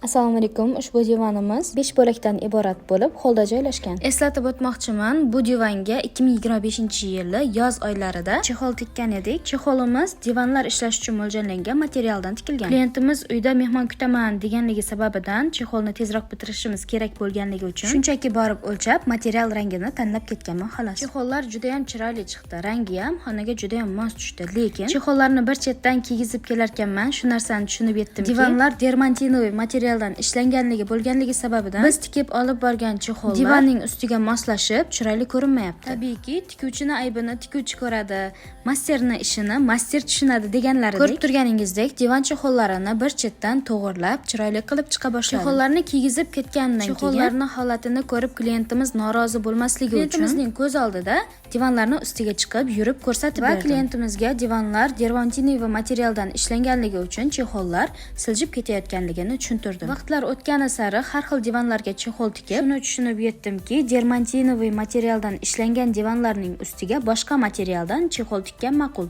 Assalomu alaykum. Ushbu divanimiz 5 bo'lakdan iborat bo'lib, holda joylashgan. Eslatib o'tmoqchiman, bu divanga 2025-yili yoz oylarida чехол tikkan edik. Чехол imiz divanlar ishlash uchun mo'ljallangan materialdan tikilgan. Klientimiz uyda mehmon kutaman deganligi sababidan чехол ni tezroq bitirishimiz kerak bo'lganligi uchun shunchaki borib o'lchab, material rangini tanlab ketganman, xolos. Чехол lar juda ham chiroyli chiqdi. Rangi ham xonaga juda ham mos tushdi. Lekin чехол larni bir chetdan kiygizib kelarkanman, shu narsani tushunib yetdimki, divanlar дермантиновый materialdan ishlanganligi bo'lganligi sababidan biz tikib olib borgan чехол lar divanning ustiga moslashib, chiroyli ko'rinmayapti. Tabiiyki, tikuvchini aybini tikuvchi ko'radi, masterni ishini master tushunadi deganlaridek. Ko'rib turganingizdek, divan чехол larini bir chetdan to'g'irlab, chiroyli qilib chiqa boshladi. Чехол larni kiygizib ketgandan keyin чехол larni holatini ko'rib klientimiz norozi bo'lmasligi uchun klientimizning ko'z oldida divanlarni ustiga chiqib yurib ko'rsatib berdim. Va klientimizga divanlar дермантиновый materialdan ishlanganligi uchun чехол lar siljib ketayotganligini tushuntirdim. Vaqtlar o'tgani sari har xil divanlarga чехол tikib, shuni tushunib yetdimki, дермантиновый materialdan ishlangan divanlarning ustiga boshqa materialdan чехол tikkan ma'qul.